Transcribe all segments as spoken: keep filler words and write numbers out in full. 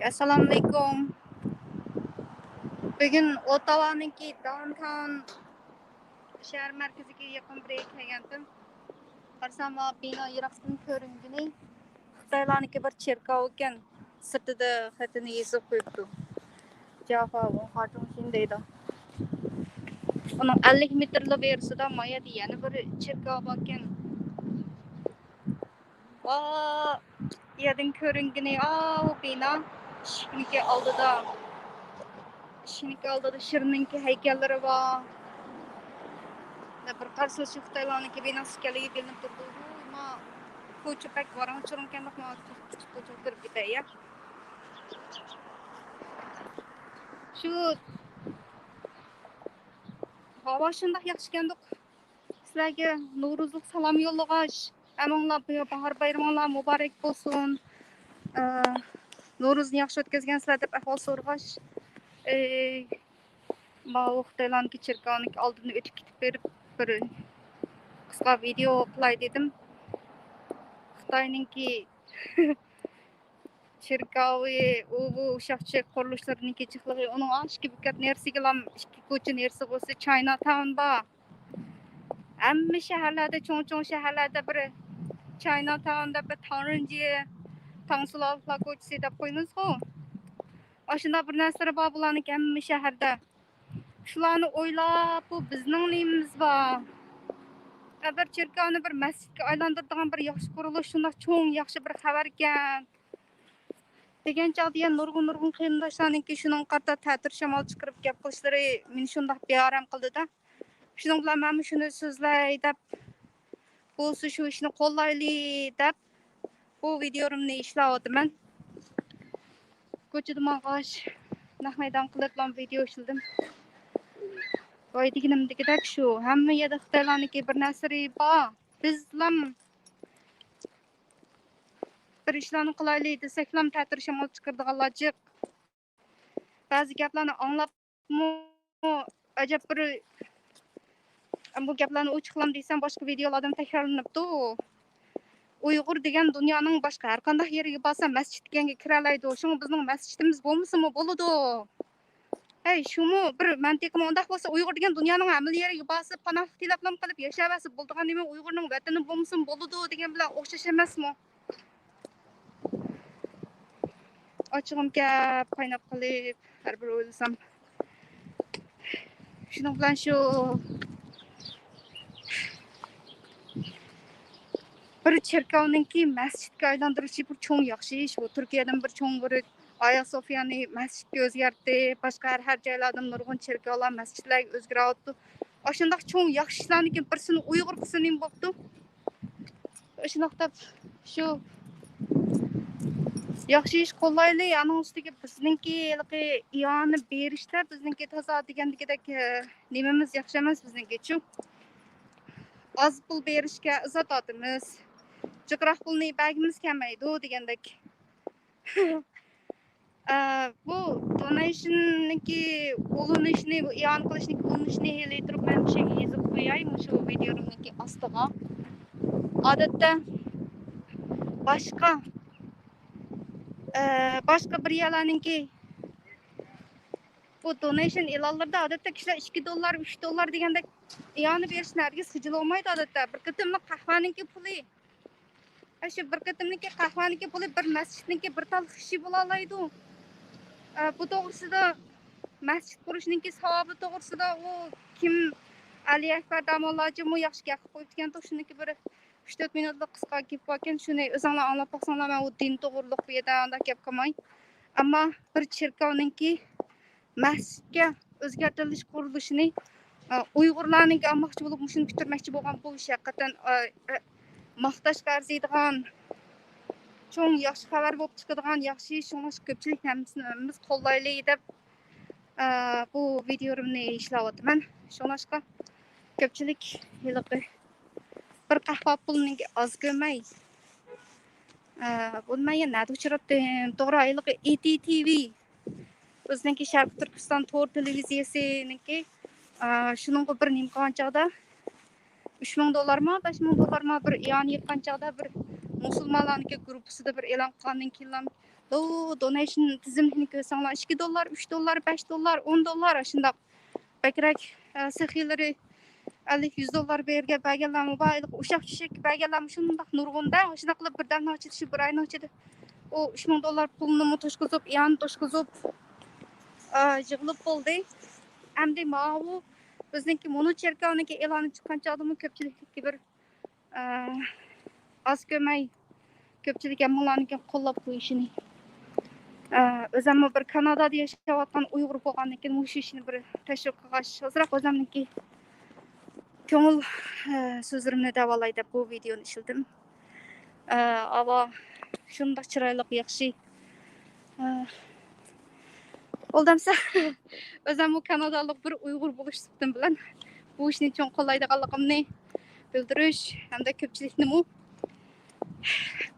ئەسسالامۇئەلەيكۇم. بۈگۈن ئوتاۋانىڭكى داۋنتاۋن شەھەر مەركىزىگە يېقىن بىر يەرگە كەلگەنتىم. قارىسام، بىنا يىراقتىن كۆرۈنگىنى خىتايلارنىڭكى بىر چېركاۋ ئىكەن. سىرتىدا خېتىنى يېزىپ قويۇپتۇ. جافا ۋۇڭخاچۇڭشىن دەيدۇ. ئۇنىڭ ئەللىك مېتىرلا بېرىسىدا ما يەردە يەنە بىر چېركاۋ باركەن. ۋا، يەردىن كۆرۈنگىنى ئاۋۇ بىنا. ئىشىكنىڭكى ئالدىدا، ئىشىكنىڭكى ئالدىدا شىرنىڭكى ھەيكەللىرى بار. بىر قارىسا شۇ خىتايلارنىڭكى بىناسى ئىكەنلىكى بىلىنىپ تۇرىدۇ. ما كوچا بەك ۋاراڭ-چۇرۇڭ ئىكەن، ما كوچىغا كىرىپ كېتەي يا. شۇ ھاۋا شۇنداق ياخشى ئىكەندۇق. سىلەرگە نورۇزلۇق سالام يوللىغاچ، ھەممىڭلار بۇ باھار بايرىمىڭلار مۇبارەك بولسۇن. ئە، نورۇزنى ياخشى ئۆتكۈزگەنسىلەر دەپ ئەھۋال سورىغاچ، ئى، ماۋۇ خىتايلارنىڭكى چېركاۋنىڭكى ئالدىدىن ئۆتۈپ كېتىپ بېرىپ، بىر قىسقا ۋىدېئو قىلاي دېدىم. خىتاينىڭكى چېركاۋى، ئۇ بۇ ئۇششاق-چۈششەك قۇرۇلۇشلىرىنىڭكى جىقلىقى، ئۇنىڭ ئىككى بېكەت نېرىسىگىلا، ئىككى كوچا نېرىسى بولسا چاينا تاۋن بار. ھەممە شەھەرلەردە، چوڭ-چوڭ شەھەرلەردە بىر چاينا تاۋن دەپ، بىر تاڭرىنجى، تاڭ سۇلاۋۇتلار كوچىسى دەپ قويىمىزغۇ. ئاشۇنداق بىر نەرسىلىرى بار بۇلارنىڭكى ھەممە شەھەردە. شۇلارنى ئويلاپ، بۇ بىزنىڭ نېمىمىز بار. بىر چېركاۋنى بىر مەسچىتكە ئايلاندۇرىدىغان بىر ياخشى قۇرۇلۇش، شۇنداق چوڭ، ياخشى بىر خەۋەركەن. دېگەن چاغدا يەنە نۇرغۇن، نۇرغۇن قېرىنداشلارنىڭكى شۇنىڭغا قارىتا تەتۈر شامال چىقىرىپ گەپ قىلىشلىرى مېنى شۇنداق بىئارام قىلدى-دە. شۇنىڭ بىلەن مەنمۇ شۇنى سۆزلەي دەپ، بولسا شۇ ئىشنى قوللايلى دەپ، بۇ ۋىدىيولىرىمنى ئىشلەۋاتىمەن. كوچىدا ماڭغاچ، نەق مەيدان قىلىپلا ۋىدىيو ئىشلىدىم. ۋاي دېگىنىم دېگۈدەك شۇ، ھەممە يەردە خىتايلارنىڭكى بىر نەرسىلىرى بار. بىزلام بىر ئىشلارنى قىلايلى دېسەكلام، تەتۈر شامال چىقىرىدىغانلار جىق. بەزى گەپلەرنى ئاڭلاپمۇ، ئەجەب بىر، بۇ گەپلەرنى ئوچۇقلام دېسەم، باشقا ۋىدىيولاردىمۇ تەكرارلىنىپتۇ. ئۇيغۇر دېگەن دۇنيانىڭ باشقا ھەر قانداق يېرىگە بارسا، مەسچىت دېگەنگە كىرەلەيدۇ. شۇڭا بىزنىڭ مەسچىتىمىز بولمىسىمۇ بولىدۇ. ھەي، شۇمۇ بىر مەنتىقىمۇ ئۇنداق بولسا، ئۇيغۇر دېگەن دۇنيانىڭ ھەممە يېرىگە بارسا، پاناھلىق تىلەپلام قىلىپ ياشاۋەرسە بولىدىغان نېمە، ئۇيغۇرنىڭ ۋەتىنى بولمىسىمۇ بولىدۇ دېگەن بىلەن ئوخشاش ئەمەسمۇ؟ ئاچچىقىم كەپ، قايناپ قېلىپ، ھەر بىر ئويلىسام. شۇنىڭ بىلەن شۇ بىر چېركاۋنىڭكى مەسچىتكە ئايلاندۇرۇشى بىر چوڭ ياخشى ئىش. بۇ تۈركىيەدىن بىر چوڭ بىر ئايا سوفىيانى مەسچىتكە ئۆزگەرتتى. باشقا ھەر، ھەر جايلاردىن نۇرغۇن چېركاۋلار مەسچىتلەرگە ئۆزگىرىۋاتىدۇ. ئاشۇنداق چوڭ ياخشى ئىشلارنىڭكى بىرسىنى ئۇيغۇر قىلسا نېمە بوپتۇ؟ شۇنداق دەپ شۇ ياخشى ئىش قوللايلى. ئانىڭ ئۈستىگە بىزنىڭكى ھېلىقى ئىئانە بېرىشتە بىزنىڭكى تازا دېگەندىكىدەك، ئە، نېمىمىز ياخشى ئەمەس بىزنىڭكىچۇ. ئاز پۇل بېرىشكە ئىززەت ئاتىمىز. جىقراق پۇلنى بەرگىمىز كەلمەيدۇ دېگەندەك. ئە، بۇ دونېيشننىڭكى ئۇلىنىشىنى، بۇ ئىئانە قىلىشنىڭكى ئۇلىنىشىنى ھېلى تۇرۇپ مەن بىر شەيگە يېزىپ قوياي مۇشۇ ۋىدىيولىرىمنىڭكى ئاستىغا. ئادەتتە باشقا، ئە، باشقا بىر يەرلەرنىڭكى بۇ دونېيشن ئېلانلىرىدا ئادەتتە كىشىلەر ئىككى دوللار، ئۈچ دوللار دېگەندەك ئىئانە بېرىشنى ھەرگىز خىجىل بولمايدۇ ئادەتتە. بىر قېتىملىق قەھۋەنىڭكى پۇلى، ئە، شۇ بىر قېتىملىكى قەھۋەنىڭكى پۇلى بىر مەسچىتنىڭكى بىر تال خىشى بولالايدۇ. ئە، بۇ توغرىسىدا، مەسچىت قۇرۇشنىڭكى ساۋابى توغرىسىدا ئۇ كىم، ئەلى ئەكبەر داموللاجىمۇ ياخشى گەپ قىلىپ قويۇپتىكەنتۇق، شۇنىڭكى بىر ئۈچ تۆت مىنۇتلۇق قىسقا گېپى باركەن، شۇنى ئۆزۈڭلار ئاڭلاپ باقساڭلار، مەن ئۇ دىن توغرۇلۇق بۇ يەردە ئانداق گەپ قىلماي. ئەمما بىر چېركاۋنىڭكى مەسچىتكە ئۆزگەرتىلىش قۇرۇلۇشىنى، ئا، ئۇيغۇرلارنىڭكى ئالماقچى بولۇپ، مۇشۇنى پۈتتۈرمەكچى بولغان بۇ ئىش ھەقىقەتەن، ئا، ئا، ماختاشقا ئەرزىيدىغان، چوڭ ياخشى خەۋەر بولۇپ چىقىدىغان ياخشى ئىش. شۇڭلاشقا كۆپچىلىك ھەممىسىنى ھەممىمىز قوللايلى دەپ، ئا، بۇ ۋىدىيولىرىمنى ئىشلەۋاتىمەن. شۇڭلاشقا كۆپچىلىك ھېلىقى بىر قەھۋە پۇلىنىڭكى ئاز كۆرمەي، ئا، بۇنى مەن يەنە نەدە ئۇچراتتىم؟ توغرا، ھېلىقى ئى تى تى ۋى. ئۆزىنىڭكى شەرقىي تۈركىستان تور تېلېۋىزىيەسىنىڭكى، ئا، شۇنىڭغا بىر نېمە قىلغان چاغدا، ئۈچ مىڭ دوللارمۇ، بەش مىڭ دوللارمۇ بىر ئىئانە يىغقان چاغدا، بىر مۇسۇلمانلارنىڭكى گۇرۇپپىسىدا بىر ئېلان قىلغاندىن كېيىنلا، دونېيشن تىزىملىكىنى كۆرسەڭلار، ئىككى دوللار، ئۈچ دوللار، بەش دوللار، ئون دوللار، ئاشۇنداق بەكرەك، ئە، سېخىيلىرى ئەللىك، يۈز دوللار بەرگەن، بەرگەنلەرمۇ بار، ئۇششاق چۈششەك بەرگەنلەرمۇ شۇنداق نۇرغۇندا، شۇنداق قىلىپ بىردەمنىڭ ئىچىدە، شۇ بىر ئاينىڭ ئىچىدە ئۇ ئۈچ مىڭ دوللار پۇلنىمۇ توشقۇزۇپ، ئىئانە توشقۇزۇپ، ئە، يىغىلىپ بولدى. ئەمدى ماۋۇ بىزنىڭكى مۇنۇ چېركاۋنىڭكى ئېلانى چىققان چاغدىمۇ كۆپچىلىككە بىر، ئە، ئاز كۆرمەي كۆپچىلىك ھەممىڭلارنىڭكى قوللاپ قويۇشىنى. ئە، ئۆزەممۇ بىر كانادادا ياشاۋاتقان ئۇيغۇر بولغاندىن كېيىن مۇشۇ ئىشنى بىر تەشۋىق قىلغاچ، ئازراق ئۆزەمنىڭكى كۆڭۈل، ئە، سۆزلىرىمنى دەۋالاي دەپ بۇ ۋىدېونى ئىشلىدىم. ئە، ئاۋا شۇنداق چىرايلىق، ياخشى. ئە، ئولدامسا ئۆزەممۇ كانادالىق بىر ئۇيغۇر بولۇش سۈپىتىم بىلەن بۇ ئىشنى چوڭ قوللايدىغانلىقىمنى بىلدۈرۈش ھەمدە كۆپچىلىكنىمۇ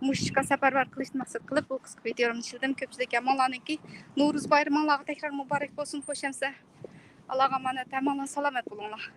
مۇشۇ ئىشقا سەپەرۋەر قىلىشنى مەقسەت قىلىپ، بۇ قىسقا ۋىدېونى ئىشلىدىم. كۆپچىلىك ھەممىڭلارنىڭكى نورۇز بايرىمىڭلارغا تەكرار مۇبارەك بولسۇن. خوش ئەمسە، ئاللاغا ئامانەت، ھەممىڭلار سالامەت بولۇڭلار.